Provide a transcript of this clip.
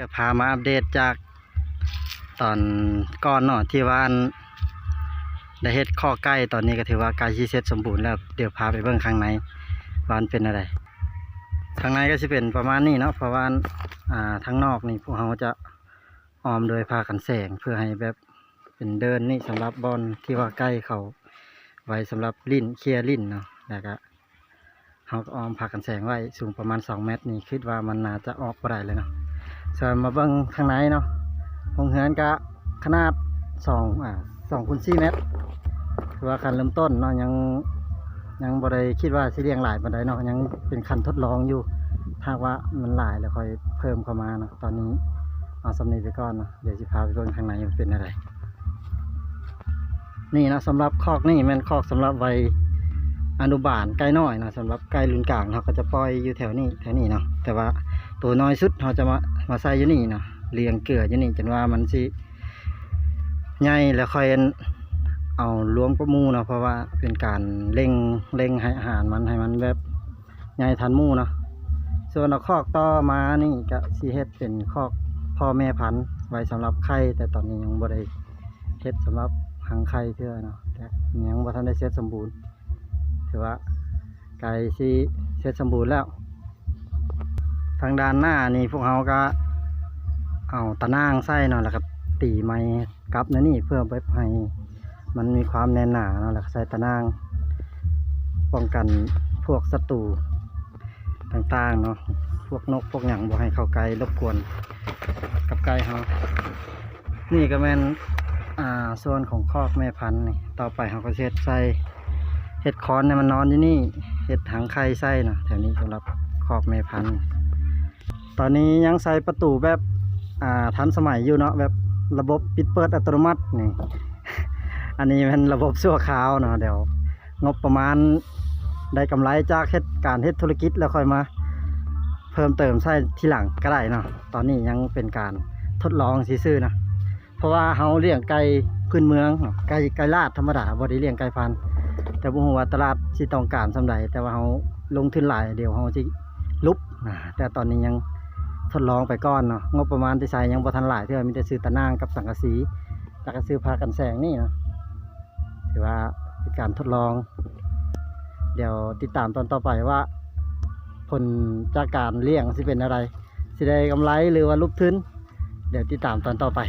ກໍພາມາອັບເດດຈາກຕອນກ່ອນເນາະ ທີ່ວ່າອັນໄດ້ເຮັດຄອກໄກ່ ຕອນນີ້ກໍຖືວ່າໃກ້ຊິເສັດສົມບູນແລ້ວ. ດຽວພາໄປເບິ່ງຂ້າງໃນວ່າມັນເປັນແນວໃດ. ຂ້າງໃນກໍຊິເປັນປະມານນີ້ເນາະ ເພາະວ່າອັນ ອ່າ ທາງນອກນີ້ພວກເຮົາຈະອ້ອມໂດຍຜ້າກັນແສງ ເພື່ອໃຫ້ແບບເປັນເດີ່ນນີ້ ສຳລັບບ່ອນທີ່ວ່າໄກ່ເຂົາໄວ້ສຳລັບຫຼິ້ນ ເຄຍຫຼິ້ນເນາະ ແລ້ວກໍ ເຮົາກໍອ້ອມຜ້າກັນແສງໄວ້ສູງປະມານສອງແມັດນີ້ ຄິດວ່າມັນໜ້າຈະອອກບໍ່ໄດ້ແລ້ວເນາະ. ສ່ວນມາເບິ່ງຂ້າງໃນເນາະ ໂຮງເຮືອນກະຂະໜາດສອງ ອ່າ ສອງຄູນສີ່ແມັດ ຖືວ່າຂັ້ນເລີ່ມຕົ້ນເນາະ ຍັງ ຍັງບໍ່ໄດ້ຄິດວ່າຊິລ້ຽງຫຼາຍປານໃດເນາະ ຍັງເປັນຂັ້ນທົດລອງຢູ່. ຖ້າຫາກວ່າມັນຫຼາຍແລ້ວຄ່ອຍເພີ່ມເຂົ້າມາເນາະ. ຕອນນີ້ເອົາສ່ຳນີ້ໄປກ່ອນເນາະ ດຽວຊິພາໄປເບິ່ງຂ້າງໃນວ່າເປັນແນວໃດ. ນີ້ເນາະ ສຳລັບຄອກນີ້ແມ່ນຄອກສຳລັບໄວ້ອະນຸບານໄກ່ນ້ອຍເນາະ. ສຳລັບໄກ່ລຸ້ນກາງ ເຮົາກໍຈະປ່ອຍຢູ່ແຖວນີ້ ແຖວນີ້ເນາະ ແຕ່ວ່າໂຕນ້ອຍສຸດເຮົາຈະມາ ມາໃສ່ຢູ່ນີ້ເນາະ ລ້ຽງເກືອຢູ່ນີ້ ຈົນວ່າມັນຊິໃຫຍ່ ແລ້ວຄ່ອຍເອົາລວມກັບໝູ່ເນາະ ເພາະວ່າເປັນການເລັ່ງ ເລັ່ງໃຫ້ອາຫານມັນ ໃຫ້ມັນແບບ ໃຫຍ່ທັນໝູ່ເນາະ. ສ່ວນເອົາຄອກຕໍ່ມານີ້ກະຊິເຮັດເປັນຄອກພໍ່ແມ່ພັນໄວ້ສຳລັບໄຂ່ ແຕ່ຕອນນີ້ຍັງບໍ່ໄດ້ເຮັດສຳລັບຮັງໄຂ່ເທື່ອເນາະ ແຕ່ຍັງບໍ່ທັນໄດ້ເສັດສົມບູນ ຖືວ່າໃກ້ຊິເສັດສົມບູນແລ້ວ. ທາງດ້ານໜ້ານີ້ພວກເຮົາກະເອົາຕາໜ່າງໃສ່ເນາະ ແລ້ວກະຕີໄມ້ ກັບໃນນີ້ເພື່ອແບບໃຫ້ມັນມີຄວາມແໜ້ນໜາເນາະ ແລ້ວກໍໃສ່ຕາໜ່າງປ້ອງກັນພວກສັດຕູຕ່າງໆເນາະ ພວກນົກພວກຫຍັງບໍ່ໃຫ້ເຂົ້າໃກ້ລົບກວນກັບໄກ່ເຮົາ. ນີ້ກໍແມ່ນ ອ່າ ສ່ວນຂອງຄອກແມ່ພັນນີ້ ຕໍ່ໄປເຮົາກໍຊິເຮັດໃສ່ ເຮັດຄອນໃຫ້ມັນນອນຢູ່ນີ້ ເຮັດຮັງໄຂ່ໃສ່ເນາະ ແຖວນີ້ສຳລັບຄອກແມ່ພັນ. ຕອນນີ້ຍັງໃຊ້ປະຕູແບບ ອ່າ ທັນສະໄໝຢູ່ເນາະ ແບບລະບົບປິດເປີດອັດຕະໂນມັດນີ້. ອັນນີ້ແມ່ນລະບົບຊົ່ວຄາວເນາະ ດຽວງົບປະມານໄດ້ກຳໄລຈາກເຮັດ ການເຮັດທຸລະກິດ ແລ້ວຄ່ອຍມາເພີ່ມເຕີມໃສ່ທີຫຼັງກໍໄດ້ເນາະ. ຕອນນີ້ຍັງເປັນການທົດລອງຊື່ໆເນາະ ເພາະວ່າເຮົາລ້ຽງໄກ່ພື້ນເມືອງເນາະ ໄກ່ ໄກ່ລາດທຳມະດາ ບໍ່ໄດ້ລ້ຽງໄກ່ພັນ ແຕ່ບໍ່ຮູ້ວ່າຕະຫຼາດຊິຕ້ອງການສ່ຳໃດ ແຕ່ວ່າເຮົາລົງທຶນຫຼາຍ ດຽວເຮົາຊິຫຼຸບນະ. ແຕ່ຕອນນີ້ຍັງທົດລອງໄປກ່ອນເນາະ ງົບປະມານທີ່ໃຊ້ຍັງບໍ່ທັນຫຼາຍເທື່ອ ມີແຕ່ຊື້ຕາໜ່າງກັບສັງກະສີ ແລ້ວກໍຊື້ຜ້າກັນແສງນີ້ເນາະ ຖືວ່າເປັນການທົດລອງ. ດຽວຕິດຕາມຕອນຕໍ່ໄປວ່າຜົນຈາກການລ້ຽງຊິເປັນແນວໃດ ຊິໄດ້ກຳໄລ ຫຼືວ່າຫຼຸບທຶນ ດຽວຕິດຕາມຕອນຕໍ່ໄປ.